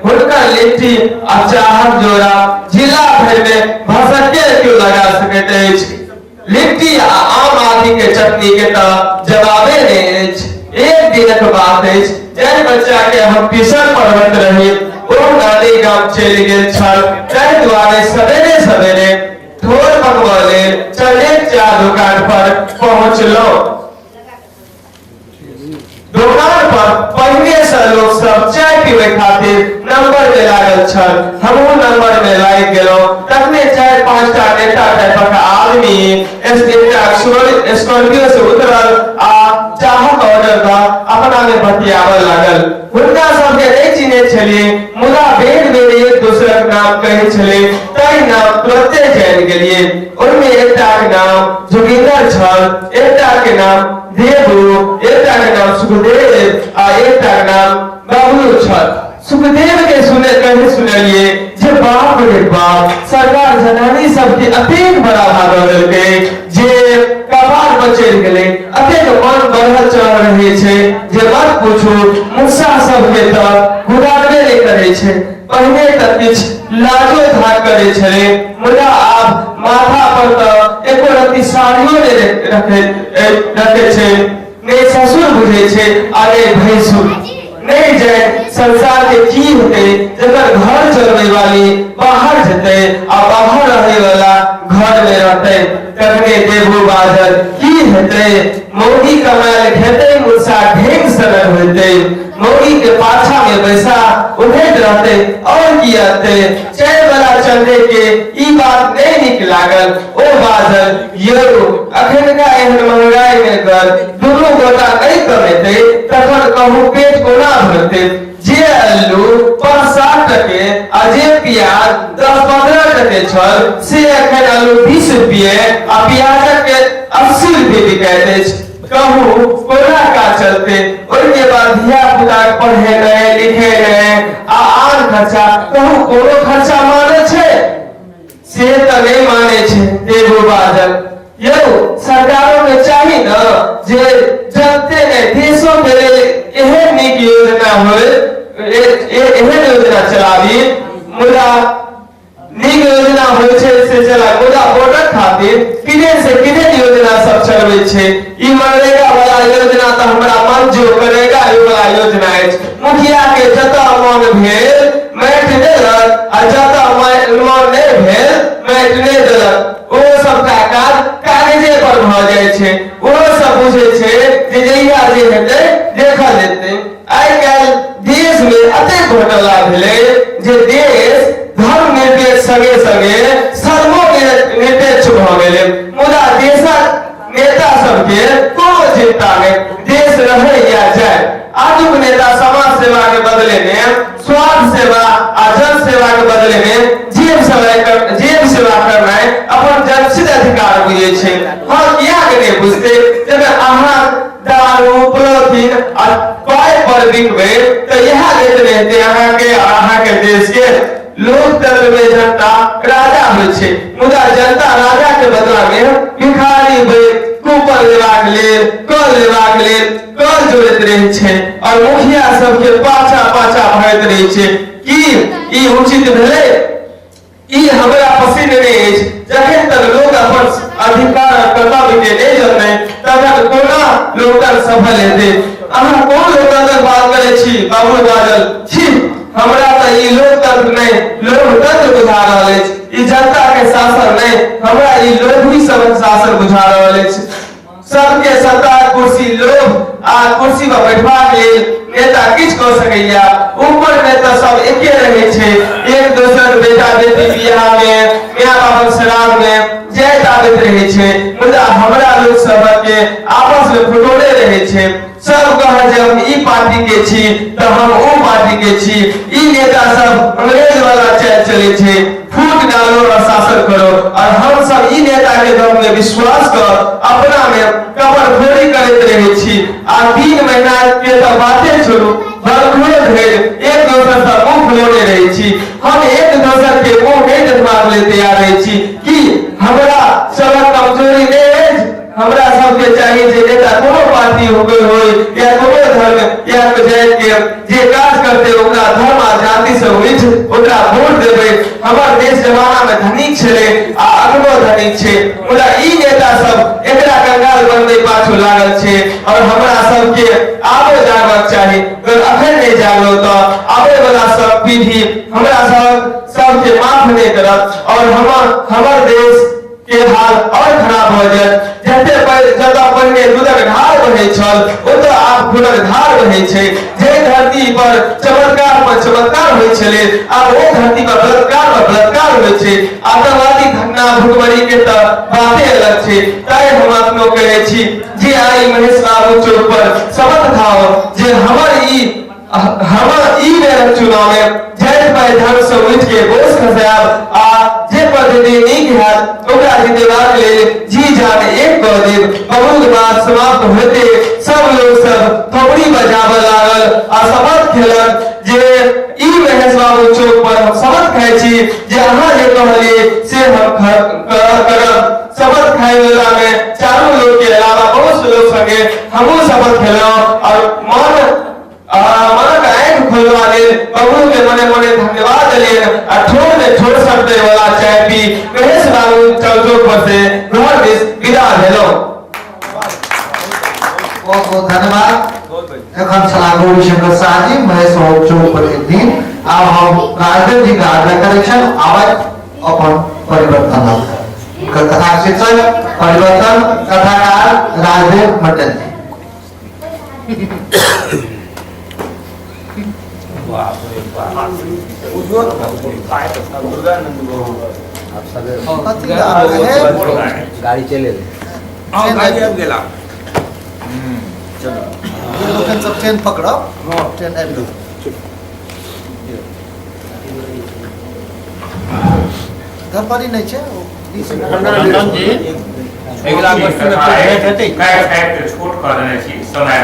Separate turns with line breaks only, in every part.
हुनकर लिट्टी आ चाहक जोड़ा जिला भरि मे भसके क्यो लगा सकैत अछि। लिट्टी आ आम आदि के चटनी के तऽ जवाबे नहि अछि। एक दिनक बात अछि, जाहि बच्चा के हम ट्यूशन पढ़बैत रही ओ नानी गाम चलि गेल छल, ताहि दुआरे सवेरे सवेरे ठोर मंगबऽ लेल चलेक चाह दोकान पर पहुँचलहुँ। दोकान पर पहिने से लोक सब चाय पीबै खातिर नंबर में लागल छल। हमहूँ नंबर में लागि गेलहुँ। तखने 4-5 टा नेता टाइपक आदमी एकटा स्कॉर्पियो से उतरल आ चाहक ऑर्डर दऽ अपना में बतियाबऽ लागल। हुनका सबके नहि चिन्है छलियै, मुदा बेर बेर एक दोसरक नाम कहै छलै, ताहि नाम तुरते जानि गेलियै। ओहिमे एकटाक नाम जोगिंदर छल, एकटाके नाम देबू, एकटाके नाम सुखदेव आ एकटाके नाम बबलू छल। सुखदेव के सुने कहे सुनलिए जे बाप रे बाप, सरकार जनानी सबके अतेक बढ़ावा दऽ देलकै जे कपार पर चढ़ि गेलै। अतेक मन बढ़ल चढ़ल रहै छै जे मत पूछू। मुस्सा सबके तऽ गुदानबे नहि करै छै। पहिने तऽ किछु लाजो धाक करै छलै, मुदा आब माथा पर तऽ एको रत्ती साड़ियो नहि रखै छै। नहि ससुर बुझै छै आ नहि भैंसुर। नहि जाय संसार के की हेतै जकर घर चलबै वाली बाहर जेतै आ बाहर रहै वाला घर में रहतै। तखने देबू बाजल, की हेतै मौगी कमायल खेतै मुसा ढेंग सनक होइतै। मौगी के पाछा में बैसा उठैत रहतै और की अनतै। चाय वाला चंदे के ई बात नहीं नीक लागल। ओ बाजल, यौ अखनका एहन महंगाई में गर दुनू गोटा नहीं कमेतै तखन कहू पेट कोना भरतै। जे अल्लू 5-7 टके आ जे प्याज 10-15 टके छल से अखन अल्लू 20 रुपये आ प्याजक के 80 रुपये बिकाइत अछि। कहू कोना काज चलते। ओहिके बाद धिया पुता के पढ़ेनाइ लिखेनाइ आ आन खर्चा, कहू कोनो खर्चा माने छै? से तऽ नहि माने छै। देबू बाजल, यौ सरकारो के चाही न जे जनते नहि देशो के लेल एहन नीक योजना होय, एहन योजना चलाबी। मुदा नीक योजना होइ छै से चला, मुदा वोटक खातिर किने से किने योजना सब चलबै छै। ई मनरेगा वाला योजना तऽ हमरा मन जो करेगा ई वाला योजना अछि। मुखिया के जतऽ मन भेल माटि देलक आ जतऽ मन नहि भेल माटि नहि देलक। ओ सबटा काज कागजे पर भऽ जाइ छै। ओ सब बुझै छै जे जहिया जे हेतै देखल जेतै। आइ काल्हि देश में अतेक घोटाला भेलै जे देश धर्म निरपेक्ष संगे संगे धर्मो निरपेक्ष भऽ गेलै। मुदा देशक नेता सबके कोनो चिंता नहि, देश रहे या जाए। आजुक नेता समाज सेवा के बदले में स्वार्थ सेवा आ जन सेवा के बदले में जेब सेवा करनाइ अपन जन्मसिद्ध अधिकार बुझै छै। हँ, किया के नहि बुझतै? जब अहाँ दारू प्रोटीन आ पाइ पर बिकबै तऽ इएह रेट रहतै अहाँके आ अहाँके देश के। लोकतंत्र में जनता राजा होइ छै, मुदा जनता राजा के बदला में भिखारी बनि कूपन लेबाक लेल, कर लेबाक लेल कर जोड़ैत रहै छै और मुखिया सबके पाछा पाछा भरैत रहै छै। की ई उचित भेलै? ई हमरा पसिन्न नहि अछि। जखन तक लोक अपन अधिकार आ कर्तव्य के नहि जनतै तखन कोना लोकतंत्र सफल हेतै? अहाँ कोन लोकतंत्रक बात करै छी? बाबू बाजल, छी, हमरा तऽ ई लोकतंत्र नहि लोकतंत्र बुझा रहल अछि। ई जनता के शासन नहि, हमरा ई लोभी सबक शासन बुझा रहल अछि। सबके सत्ता कुर्सी लोभ आ कुर्सी पर बैठबाक लेल नेता किछु कऽ सकैया। ऊपर में तऽ सब एके रहै छै। एक दोसर बेटा बेटी बियाह में, माय बापक श्राद्ध में जाइत आबैत रहै छै, मुदा हमरा लोक सबके आपस में फुटोले रहै छै। सब कहत जे हम ई पार्टी के छी तऽ हम ओ पार्टी के छी। ई नेता सब अंग्रेज वाला चाल चलै छै, फूट डालो और शासन करो। और हम सब ई नेता के दम में विश्वास कर अपना में कबर फोड़ी करैत रहै छी। आ 3 महीना के तऽ बाते छोड़ू, बरखो धरि एक दोसर से मुंह फुलौने रहै छी। हम एक दोसर के मुंह नहि देखबाक लेल तैयार रहै छी। की हमरा सबक कमजोरी नहि अछि? हमरा सबके चाही जे नेता कोनो पार्टी होके होय या कोनो धर्म या जाति के, जे काज करते ओकरा धर्म आ जाति क्रांति से उठि ओकरा वोट देबै। हमर देश जमाना में धनिक छलै आ अखनो धनिक छै, मुदा ई नेता सब एकरा कंगाल बनबै पाछू लागल छै। और हमरा सबके आबो जागबाक चाही, अगर अखन नहि जागलो तऽ आबै वाला सब पीढ़ी हमरा सबके माफ नहि करत और हमर हमर देश के हाल और खराब भऽ जायत। जते जतऽ पहिने दूधक धार बहै छल ओतऽ आब खूनक धार बहै छै। जे धरती पर चमत्कार पर चमत्कार होइ छलै आब ओ धरती पर बलात्कार पर बलात्कार होइ छै। आतंकवादी घटना भुखमरी के तऽ बाते अलग छै। ताहि हम अपनो कहै छी जे आइ महेश बाबू चौक पर शपथ खाओ जे हमर ई बेरक चुनाव में जाति पाइ धर्म से उठि के बोझ खसायब आ जे पद्धति नीक हैत ओकरा जितेबाक लेल जी जान एक कऽ देब। बहुत बात समाप्त होते सब लोग सब थपड़ी बजाबऽ लागल आ शपथ खेलक जे ई महेश बाबू चौक पर हम शपथ खाइ छी जे अहाँ जे कहलियै से हम करब। शपथ खाय वाला में चारू लोग के अलावा बहुत से लोग संगे हमहूँ शपथ खेलहुँ और मनक आँखि खोलवा लेल प्रभु के मने मने धन्यवाद देलियनि आ ठोर में ठोर सटबै वाला चाय पी महेश बाबू चौक पर से घर दिस विदा भेलहुँ।
बहुत बहुत धन्यवाद। एखन छलाह गौरीशंकर शाह जी महेश बाबू चौक पर एक दिन। आब हम राजदेव जी के आग्रह करै छनि आबथि अपन परिवर्तन लाबथि। हुनकर कथा शीर्षक परिवर्तन, कथाकार राजदेव मंडल जी।
गाड़ी चले
गाड़ी आबि गेला।
लोकनि सब ट्रेन पकड़ब, ट्रेन आबि गेल। धरपड़ी नहि छै।
जी अगिला गोष्ठी में फेर भेंट हेतै।
काटि काटि छोट कऽ देने छी समय।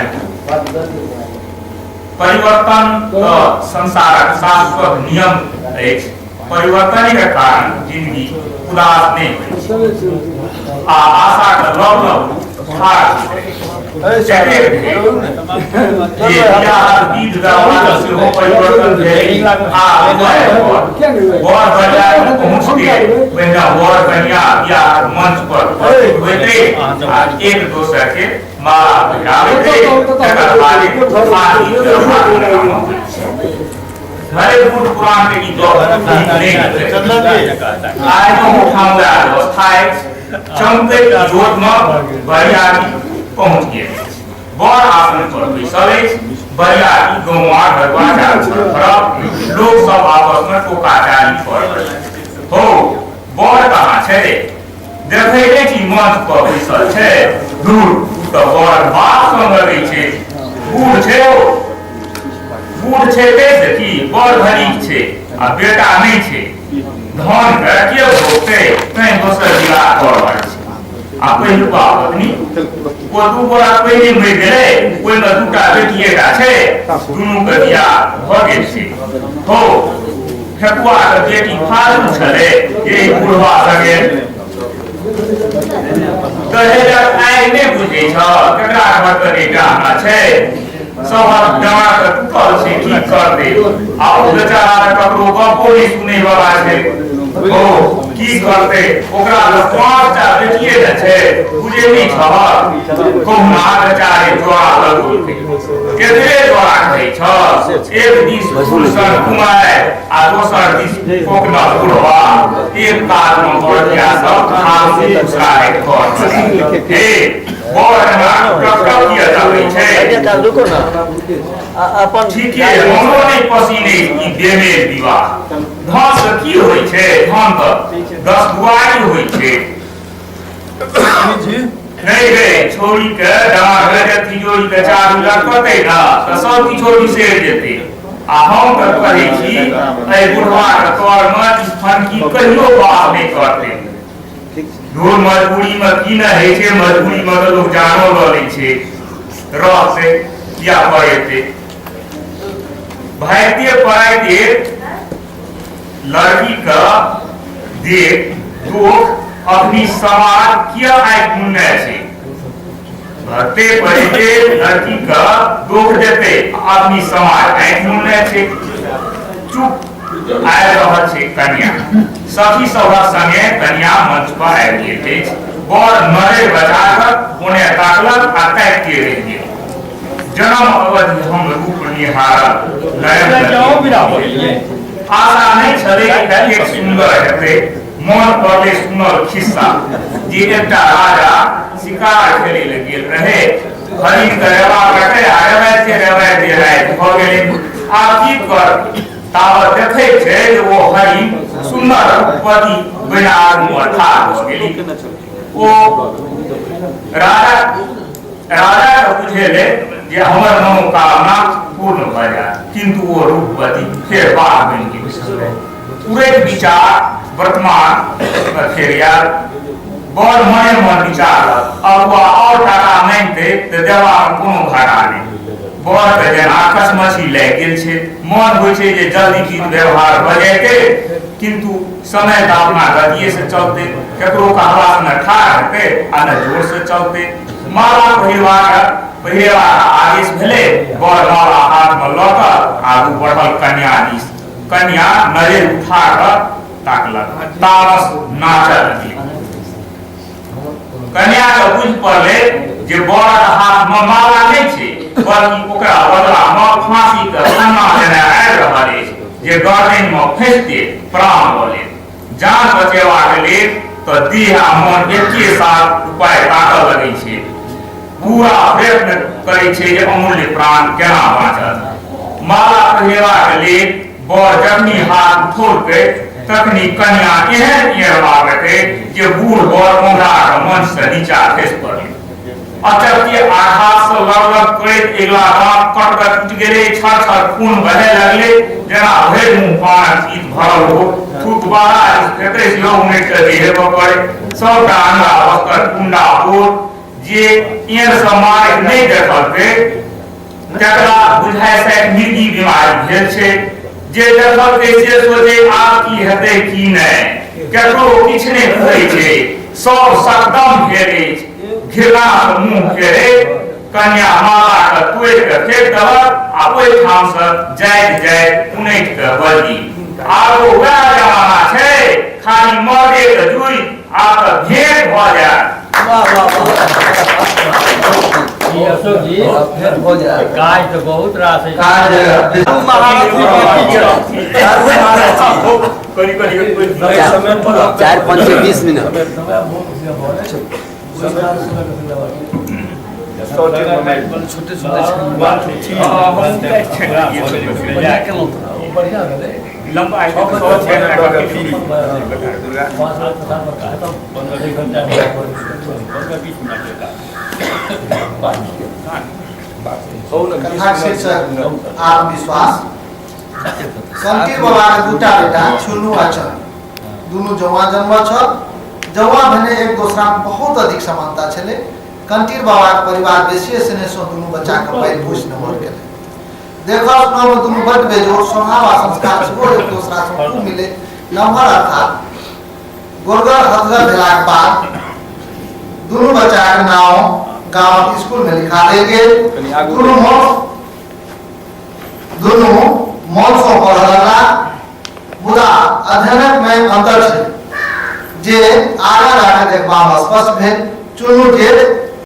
परिवर्तन तऽ संसारक शाश्वत नियम अछि। परिवर्तनके कारण जिंदगी उदास नहि होइ छै आ आशाक लव लव ठाढ़ होइत अछि। जे बियाहक विध व्यवहार सेहो परिवर्तन भेल आ वर बजार पहुँचते पहिने वर कन्या बियाहक मंच पर उपस्थित होइत अछि आ एक दोसर के माला पहिराबैत अछि। तकर बाद शादी व्यवहार होइत छै। भले बूढ़ पुरान के ई गप ठीक नहि हेतै। आइ अहूठाम वएह व्यवस्था अछि। चमकैत इजोत मे बरियाती पहुँच गेल अछि। वर आसन पर बैसल अछि। बरियाती गौआँ घरुआ चारू तरफ लोक सब आपस मे टोकाचाली कऽ रहल अछि। हौ, वर कहाँ छै? देखै नहि छी मंच पर बैसल छै? धुर, ओ तऽ वरक बाप सन लगै छै। बूढ़ छै ओ। बूढ़ छै ताहि से की, बड़ धनिक छै आ बेटा नहि छै। धन के के भोगतै, तैं दोसर विवाह कऽ रहल छै। आ पहिलुका पत्नी ओ 2 गोरा पहिने मरि गेलै, ओहिमे 2टा बेटिएटा छै, दुनू के बियाह भऽ गेल छै। हौ, फेकुआ के बेटी फालतू छलै एहि बुढ़वा संगे। दहेजक आगि नहि बुझै छ, केकरा घर के नहि डाहना छै। सबहक डाँड़ के टूटल छै, की करतै? आ ओ बेचारा तऽ ककरो गप्पो नहि सुनै वाला छै। ओ की करतै? ओकरा तऽ 5टा बेटिए ने छै, बुझै नहि छहक? कहुना बेचारे जोड़ा लगौलकै। केकरे जोड़ा कहै छ? एक दिस फूल सन कुमारि आ दोसर दिस फोकनल बुढ़वा। एक काल मे बरतिया सब फालतू घुसराहटि कऽ रहल। हे, बर एना टक-टक किए तकै छै? ठीके, हमरो नहि पसिन अछि ई बेमेल विवाह। धन से की होइ छै? धन तऽ 10 दुआरी होइ छै। नहि रे, छौड़ी के डाँड़ के तिजोरी के चारू लटकतै ने तऽ सब किछो बिसरि जेतै। आ हम तऽ कहै छी एहि बुढ़वा के तर मे ई फनकी कहियो बात नहि करतै। धूर, मजबूरी मे की नहि होइ छै? मजबूरी मे तऽ लोक जानो लऽ लै छै। रहतै किया पड़ेतै? भागिते पड़ाइते लड़की के देख दुख अखनी समाज किया आँखि मुनने छै? भरते पड़िते लड़की के दुख देते अखनी समाज आँखि मुनने छै। चुप आबि रहल छै कन्या। सखी सभक संगे कन्या मंच पर आबि गेल अछि। बर नजरि बचा कऽ ओने ताकलक आ ताकिते रहि गेल। जन्म अवधि हम रूप निहारल नयन आशा नहि छलै एतेक सुन्दर हेतै। मन पड़लै सुनल खिस्सा जे एकटा राजा शिकार खेलै लए गेल रहै। हरिण के रेवा कटै आ रेवाइते रेवाइते राति भऽ गेलै। आब की कर, ताबत देखै छै जे ओ हरिण सुन्दर रूपवती बिना आगूमे ठाढ़ भऽ गेली। ओ राजा राजाके बुझेलै जे हमर मनोकामना पूर्ण भऽ जायत, किन्तु ओ रूपवती फेर बाघ बनि गेल। उड़ैत विचार वर्तमान फेर आयल। बड़ मने मन विचारलक, अगुआ और टाका मांगतै तऽ देबामे कोनो घाटा नहि। बड़के जेना कछमछी लागि गेल छै। मन होइ छै जे जल्दी विध व्यवहार भऽ जैतै, किन्तु समय तऽ अपना गतिये से चलतै। केकरो कहला से ने ठाढ़ हेतै आ ने जोर से चलतै। माला पहिरेबाक आदेश भेलै। बर माला हाथमे लऽ कऽ आगू बढ़ल कन्या दिस। कन्या नजरि उठा कऽ ताकलक, तामस नाचऽ लगलै। कन्या के बुझि पड़लै जे बरक हाथमे माला नहि छै, बल्कि ओकरा बदलामे फांसी के फन्ना लेने आबि रहल अछि जे गर्दनिमे फँसिते प्राण लऽ लेत। जान बचेबाक लेल तऽ देह आ मन एके साथ उपाय ताकऽ लगै छै। पूरा प्रयत्न करै छै जे अमूल्य प्राण केना बाँचत। माला पहिरेबाक लेल बर जखनी हाथ उठौलकै तखनी कन्या एहन एहन लागतै जे बूढ़ बर ओंघरा कऽ मंच से नीचा खसि पड़लै। अचक्के आघात से लग लग करैत अगिला दाँत कट कऽ टूटि गेलै। छर छर खून बहै लगलै, जेना भरि मुँह पानक चीज भरल हो। थूक बाहर फेकै सेहो उनटि कऽ देहे पर पड़ै। सबटा अंगा वस्त्र कुंडा बोर जे एहन से मारे नहि देखलकै तकरा बुझाइ शायद मिर्गी बीमारी भेल छै। जे देखलकै से सोचे आब की हेतै की नहि, केकरो किछु नहि बुझै छै। सब सकदम भेल अछि। घृणा से मुँह फेरे कन्या माला के तोड़ि कऽ फेक देलक आ ओहिठाम से जाइत जाइत उनटि कऽ बजली, आब ओ वएह जमाना छै, खाली मर्दे के जुइ, आब तऽ भेंट भऽ जायत।
जी अशोक जी, काज तऽ बहुत रास अछि।
4 5 20 मिनट।
कथाक शीर्षक आत्मविश्वास। कंटीर बाबाक दूटा बेटा चुन्नू आ चंद दुनू जौआ जन्मल छल। जौआ भेने एक दोसरामे बहुत अधिक समानता छलै। कंटीर बाबाक परिवार बेसिए स्नेहसँ दुनू बच्चाके पालि पोसि नमहर केलनि। देखऽ सुनऽमे दुनू बड्ड बेजोड़, स्वभाव आ संस्कार सेहो एक दोसरासँ खूब मिलै। नमहर अर्थात गोरगर हथगर भेलाक बाद दुनू बच्चाके नाम गाँवक स्कूलमे लिखा देल गेल। दुनू मनसँ पढ़ऽ लगला, मुदा अध्ययनक मे अंतर छै जे आगाँ जाके देखबामे स्पष्ट भेल। चुन्नू जेठ